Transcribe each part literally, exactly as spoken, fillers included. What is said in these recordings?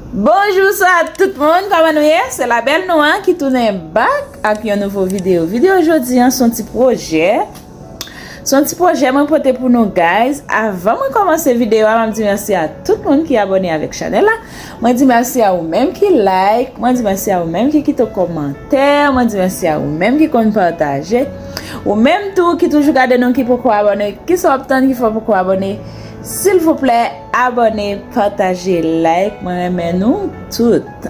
Bonjou, bonswa tout moun, kòman nou ye? Se Labèl Nou an ki tounen back ak yon nouvo videyo. Videyo jodi an se yon ti pwojè. Se yon ti pwojè mwen pote pou nou, guys. Avan mwen kòmanse videyo a, m ap di mèsi a tout moun ki abòne avèk chanèl la. Mwen di mèsi a ou menm ki like, mwen di mèsi a ou menm ki kite yon kòmantè, mwen di mèsi a ou menm ki konn pataje. Ou menm tou ki toujou gade nou ki poko abòne, kisa w ap tann ki fè w poko abòne? Silvouplè, abòne, pataje, like, mwen renmen nou tout.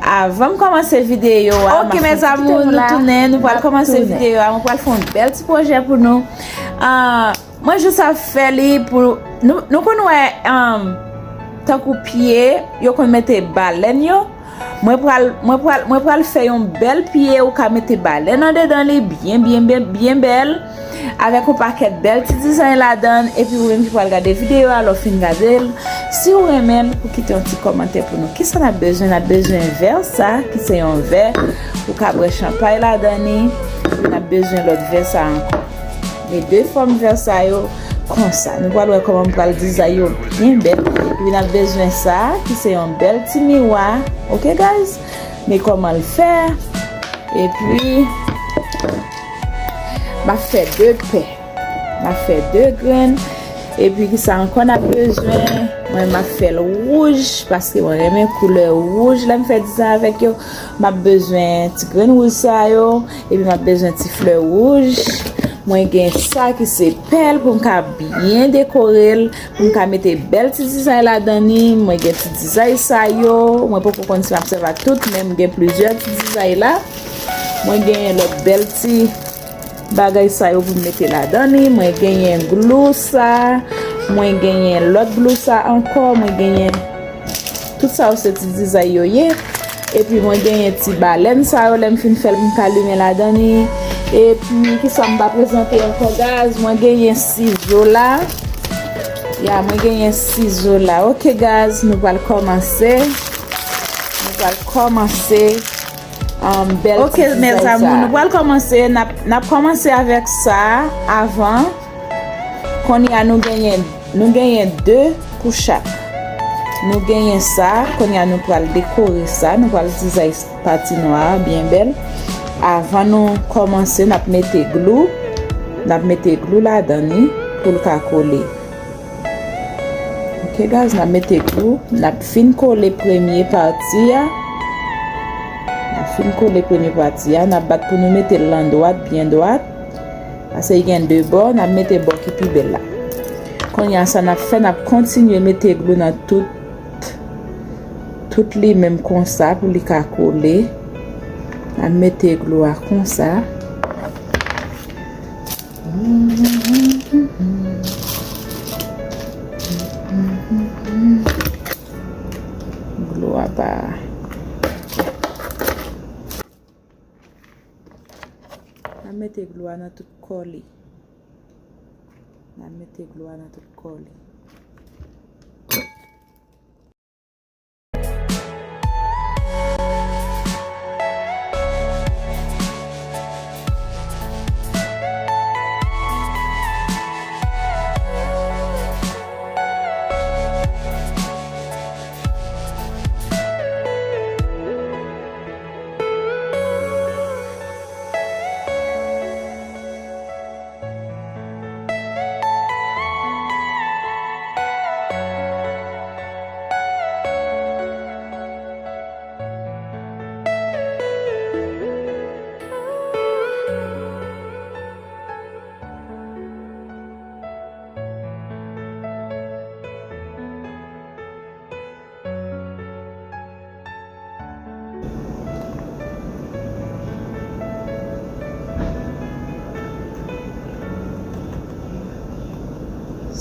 Avan m kòmanse videyo a, Ok, mes amours, nou tounen, nou pral kòmanse videyo a, mwen pral fè yon bèl ti pwojè pou nou. Ah, mwen jis ap fè li pou nou, nou konn wè, um, tankou pye yo konn mete balèn yo. Mwen pral, mwen pral, mwen pral fè yon bèl pye, ou ka mete balèn andedan li, byen, byen, byen, byen bèl, avèk yon pakèt bèl ti dizay ladan l, epi ou menm ki pral gade videyo a, lè w fin gade l, si w renmen l, ou kite yon ti kòmantè pou nou. Kisa n ap bezwen? N ap bezwen vè sa, ki se yon vè ou ka bwè chanpay ladan li, epi n ap bezwen lòt vè sa ankò. Men de fòm vè sa yo konsa. Nou pral wè kòman m pral dizay yo byen bèl. Epi n ap bezwen sa, ki se yon bèl ti miwa. Ok, guys? Men kòman l fè. Epi, m ap fè de pè. M ap fè de grenn. Epi, kisa ankò n ap bezwen? Mwen, m ap fè l wouj, paske mwen renmen koulè wouj lè m fè dizay avèk yo. M ap bezwen ti grenn wouj sa yo. Epi m ap bezwen ti flè wouj. Mwen gen sa ki se pèl pou m ka byen dekore l, pou m ka mete bèl ti dizay ladan li. Mwen gen ti dizay sa yo. Mwen poko konn si m ap sèvi ak tout, men m gen plizyè ti dizay la. Mwen genyen lòt bèl ti bagay sa yo pou m mete ladan li. Mwen genyen glou sa. Mwen genyen lòt glou sa ankò. Mwen genyen Tout sa yo se ti dizay yo ye. Epi mwen genyen ti balèn sa yo, lè m fin fè l pou m ka limen ladan li. Epi kisa m pa prezante ankò, guys? Mwen genyen sizo la. Ya, mwen genyen sizo la. Ok, guys, nou pral kòmanse. Nou pral kòmanse, um, bèl ti dizay sa. Ok, mes amours, nou pral kòmanse. N ap, n ap kòmanse avèk sa avan. Kounye a nou genyen Nou genyen de pou chak. Nou genyen sa, kounye a nou pral dekore sa, nou pral dizay pati nwa a byen bèl. Avan nou kòmanse, n ap mete glou, n ap mete glou ladan li pou l ka kole. Ok, guys, n ap mete glou, n ap fin kole premye pati a. N ap fin kole premye pati a, n ap bat pou nou mete l nan dwat, byen dwat. Paske gen de bò, n ap mete bò ki pi bèl la. Kounye a sa n ap fè, n ap kontinye mete glou nan tout, tout li menm konsa pou li ka kole. N ap mete glou a konsa. Glou a pa. N a mete glou a nan tout kò li. N a mete glou a nan tout kò li.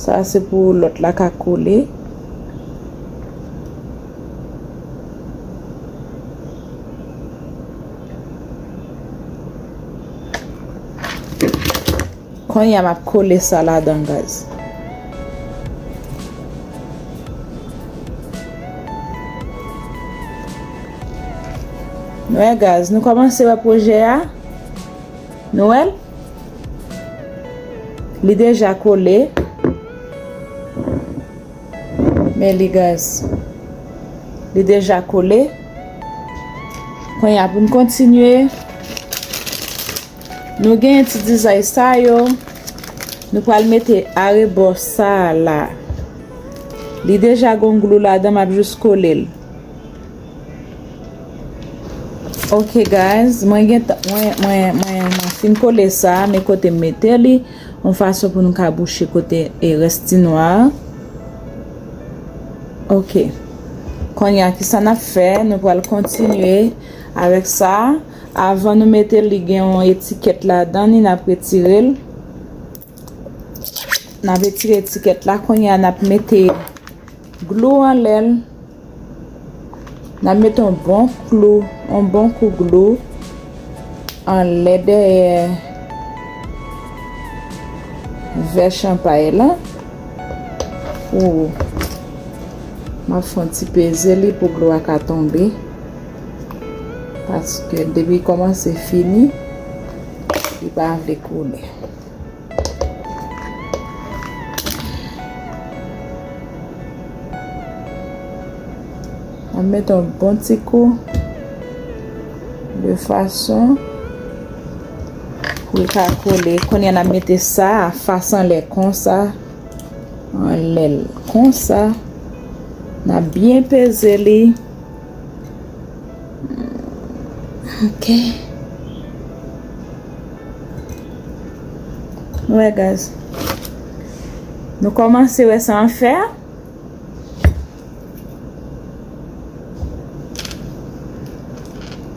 Sa se pou lòt la ka kole. Kounye a m ap kole sa ladan, guys. Nou wè, guys, nou kòmanse wè pwojè a. Nou wè l? Li deja kole. Men li, guys. Li deja kole. Kounye a pou n kontinye, nou gen ti dizay sa yo. Nou pral mete arebò sa a la. Li deja gon glou ladan, m ap jis kole l. Ok guys, mwen gen tan, mwen, mwen, mwen, mwen fin kole sa, men kote m mete li, yon fason pou nou ka bouche kote e rès ti nwa a. Ok. Kounye a, kisa n ap fè? Nou pral kontinye avèk sa. Avan nou mete l, li gen yon etikèt ladan li, n ap retire l. N ap retire etikèt la. Kounye a, n ap mete glou anlè l. N ap mete yon bon klou, yon bon kou glou anlè dèyè vè chanpay la. Pou m ap fè yon ti peze li pou glou a ka tonbe. Paske depi kòmanse fini, li pa vle koule. An met yon bon ti kou de fason pou l ka kole. Kounye a n ap mete sa a fas anlè konsa. Anlè l konsa. N ap byen peze li. Ok. Wè, guys. Nou kòmanse wè sa an fè.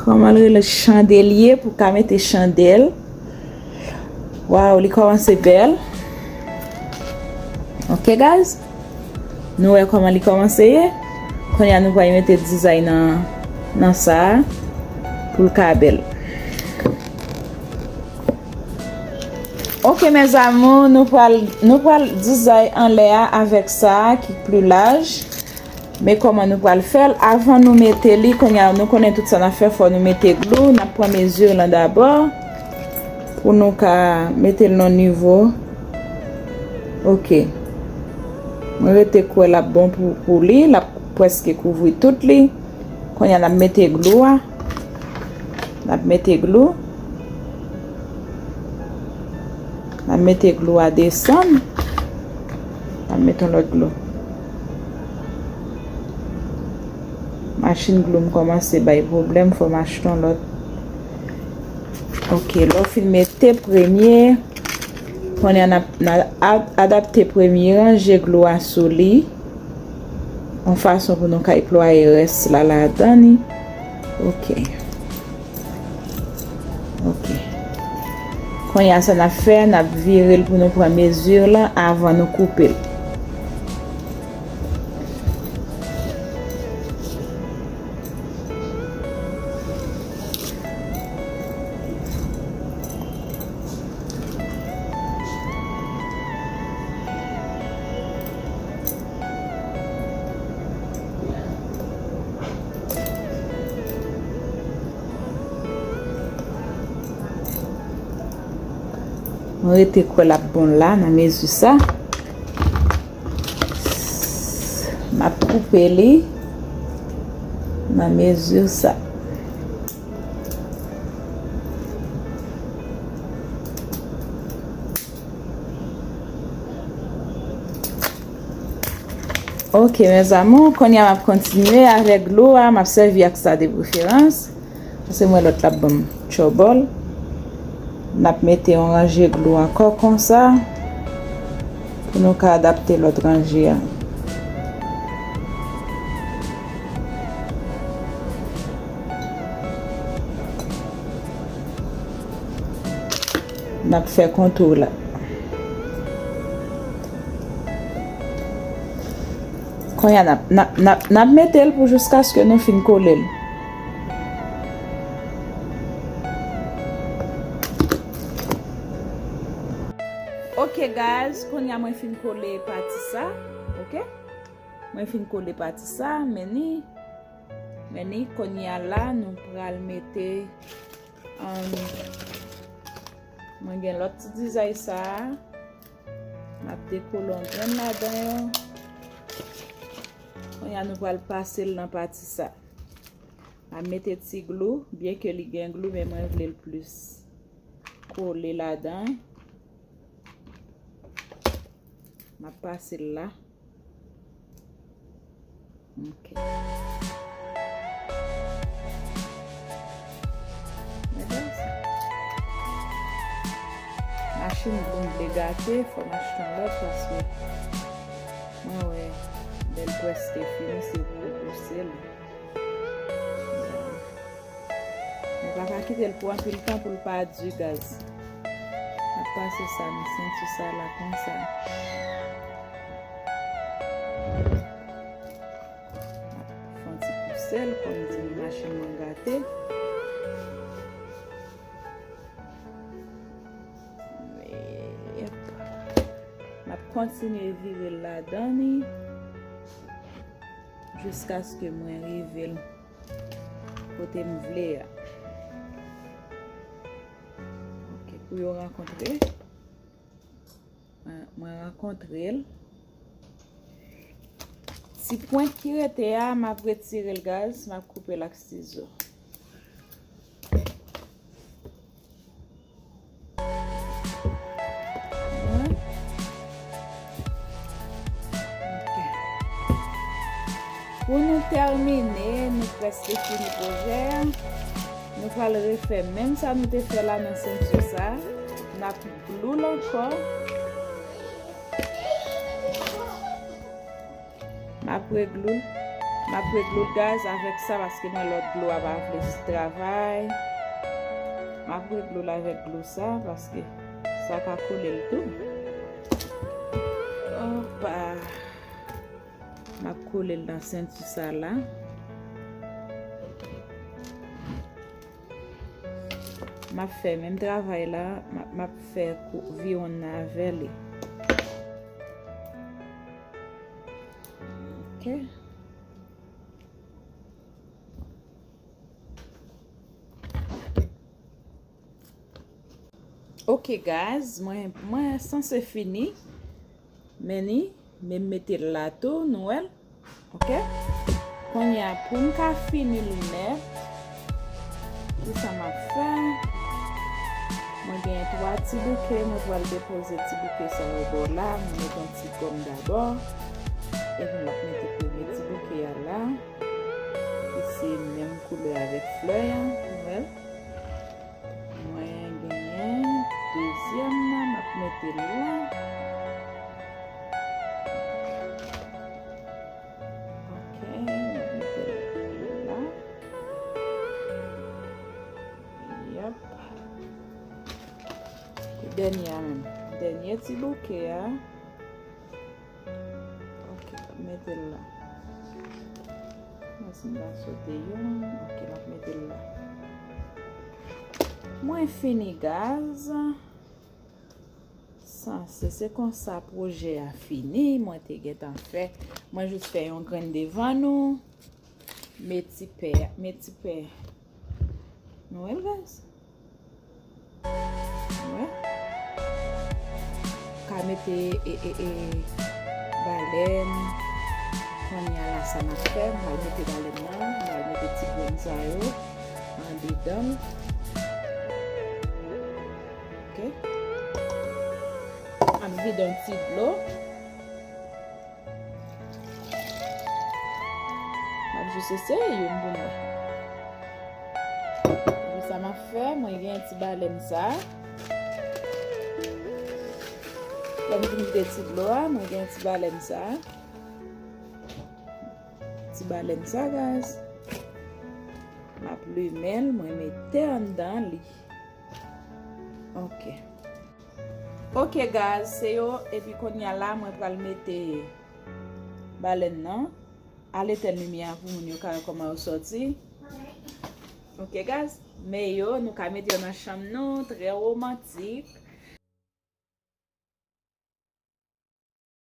Kòman l rele, chandelye, pou ka mete chandèl. Waw, li kòmanse bèl. Ok, guys. Nou wè kòman li kòmanse ye. Kounye a nou pral mete dizay nan, nan sa a pou l ka bèl. Ok, mes amours, nou pral, nou pral dizay anlè a avèk sa a ki pli laj. Men kòman nou pral fè l? Avan nou mete li, kounye a nou konnen tout sa n ap fè, fò nou mete glou. N ap pran mezi lan dabò pou nou ka mete l nan nivo. Ok. Mwen rete kwè l ap bon pou, pou li. L ap prèske kouvri tout li. Kounye a n ap mete glou a. N ap mete glou. N ap mete glou a desann. N ap mete yon lòt glou. Machin glou m kòmanse bay pwoblèm, fò m achte yon lòt. Ok, lè w fin mete premye, kounye a n ap, n a ad-, adapte premye ranje glou a sou li. Yon fason pou nou kay plwaye rès la ladan li. Ok. Ok. Kounye a sa n ap fè, n ap vire l pou nou pran mezi lan avan nou koupe l. Mwen rete kwè l ap bon la nan mezi sa. M ap koupe li nan mezi sa. Ok, mes amours, kounye a m ap kontinye avèk glou a, m ap sèvi ak sa de preferans. Paske mwen lòt la ap ban m tchòbòl. N ap mete yon ranje glou ankò konsa pou nou ka adapte lòt ranje a. N ap fè kontou la. Kounye a n ap, n ap, n ap, n ap mete l pou jiskaske nou fin kole l. Ok guys, kounye a mwen fin kole pati sa, ok? Mwen fin kole pati sa, men ni, men ni kounye a la nou pral mete, um, mwen gen lòt ti dizay sa a. M ap dekole yon grenn ladan yo. Kounye a nou pral pase l nan pati sa. M ap mete ti glou, byen ke li gen glou, men mwen vle l plis kole ladan. M ap pase l la. Ok. Machin glou m vle gate, fò m achte yon lòt paske mwen wè lè l prèske fini, se pou w pouse l. Nou pa ka kite l pou anpil tan pou l pa di gaz. N ap pase sa nan senti sa la konsa. Fè yon ti pouse l, kòm di m machin mwen gate. Yep. M ap kontinye vire l ladan li jiskaske mwen rive l kote m vle a. Ok, pou yo rankontre. Mwen, mwen rankontre l. Ti pwent ki rete a, m ap retire l gaz, m ap koupe l ak sizo. Ok. Pou nou tèmine, nou prèske fini pwojè a. Nou pral refè menm sa nou te fè la nan senti sa. N ap glou l ankò. M ap reglou l. M ap reglou l gaz avèk sa paske mwen lòt glou a pa vle travay. M ap reglou l avèk glou sa paske sa ka kole l tou. Opa. M ap kole l nan senti sa la. M ap fè menm travay la, m ap, m ap fè kou-, viwonn nan avè li. Ok. Ok, guys, mwen, mwen sanse fini. Men ni, men m mete l la tou, nou wè l. Ok? Kounye a, pou m ka fini l nèt, kisa m ap fè? Mwen genyen twa ti bouke, mwen pral depoze ti bouke sa yo bò la. Mwen mete yon ti gòm dabò. Epi m ap mete premye ti bouke a la. Ki se menm koulè avèk flè a, nou wè l. Mwen genyen dezyèm nan, m ap mete l la. Ok, m ap mete l la. Yep. Dènye a menm. Dènye ti bouke a. Ok, mete l la. Mwen si m ta sote youn. Ok, m ap mete l la. Mwen fini gaz. Sanse, se konsa pwojè a fini. Mwen te gentan fè. Mwen jis fè yon grenn devan nou. Met ti pè, met ti pè. Nou wè l, guys? Wè. Ka mete, e, e, e, balèn. Kounye a la, sa m ap fè, m pral mete balèn nan, m pral mete ti grenn sa yo andedan l. Ok. M ap vide yon ti dlo. M ap jis eseye youn pou m wè. Epi sa m ap fè, mwen gen ti balèn sa. Lè m fin vide ti dlo a, mwen gen ti balèn sa. Ti balèn sa, guys. M ap limen l, mwen mete anndan li. Ok. Ok, guys, se yo. Epi kounye a la, mwen pral mete balèn nan. Al etèn limyè a pou moun yo ka wè kòman yo sòti. Ok, guys, men yo, nou ka mete yo nan chanm nou, trè womantik.